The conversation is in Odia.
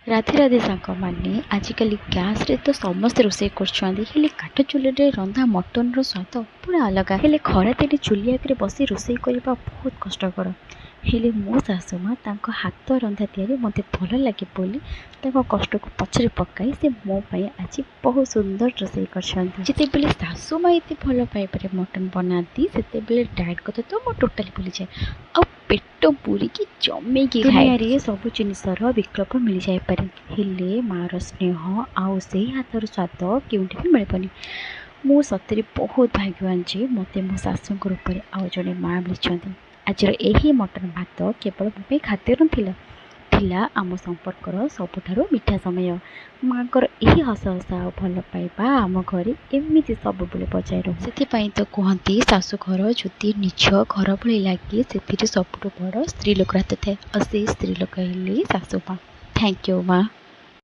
ରାଧେ ରାଧେ ସାଙ୍ଗମାନେ, ଆଜିକାଲି ଗ୍ୟାସ୍ରେ ତ ସମସ୍ତେ ରୋଷେଇ କରୁଛନ୍ତି, ହେଲେ କାଠ ଚୁଲିରେ ରନ୍ଧା ମଟନର ସ୍ୱାଦ ପୁରା ଅଲଗା। ହେଲେ ଖରାଦିନେ ଚୁଲି ଆଗରେ ବସି ରୋଷେଇ କରିବା ବହୁତ କଷ୍ଟକର। ହେଲେ ମୋ ଶାଶୁ ମା' ତାଙ୍କ ହାତ ରନ୍ଧା ତିଆରି ମୋତେ ଭଲ ଲାଗେ ବୋଲି ତାଙ୍କ କଷ୍ଟକୁ ପଛରେ ପକାଇ ସେ ମୋ ପାଇଁ ଆଜି ବହୁତ ସୁନ୍ଦର ରୋଷେଇ କରିଛନ୍ତି। ଯେତେବେଳେ ଶାଶୁ ମା' ଏତେ ଭଲ ପାଇବାରେ ମଟନ ବନାନ୍ତି, ସେତେବେଳେ ଡାଏଟ୍ କଥା ତ ମୁଁ ଟୋଟାଲି ଭୁଲିଯାଏ ଆଉ ପେଟ ପୁରିକି ଜମେଇକି ଖାଏ। ଦୁନିଆରେ ସବୁ ଜିନିଷର ବିକଳ୍ପ ମିଳିଯାଇପାରେ, ହେଲେ ମାଆର ସ୍ନେହ ଆଉ ସେଇ ହାତର ସ୍ୱାଦ କେଉଁଠି ବି ମିଳିବନି। ମୁଁ ସତରେ ବହୁତ ଭାଗ୍ୟବାନ ଯେ ମୋତେ ମୋ ଶାଶୁଙ୍କ ରୂପରେ ଆଉ ଜଣେ ମାଆ ମିଳିଛନ୍ତି। ଆଜିର ଏହି ମଟନ ଭାତ କେବଳ ମୋ ପାଇଁ ଖାଦ୍ୟ ନଥିଲା, ଥିଲା ଆମ ସମ୍ପର୍କର ସବୁଠାରୁ ମିଠା ସମୟ। ମାଆଙ୍କର ଏହି ହସ ହସ ଆଉ ଭଲ ପାଇବା ଆମ ଘରେ ଏମିତି ସବୁବେଳେ ବଜାୟ ରହୁ। ସେଥିପାଇଁ ତ କୁହନ୍ତି, ଶାଶୁଘର ଯଦି ନିଜ ଘର ଭଳି ଲାଗେ, ସେଥିରେ ସବୁଠୁ ବଡ଼ ସ୍ତ୍ରୀ ଲୋକର ହାତ ଥାଏ, ଆଉ ସେଇ ସ୍ତ୍ରୀ ଲୋକ ହେଲେ ଶାଶୁ ମା'। Thank you ମା'।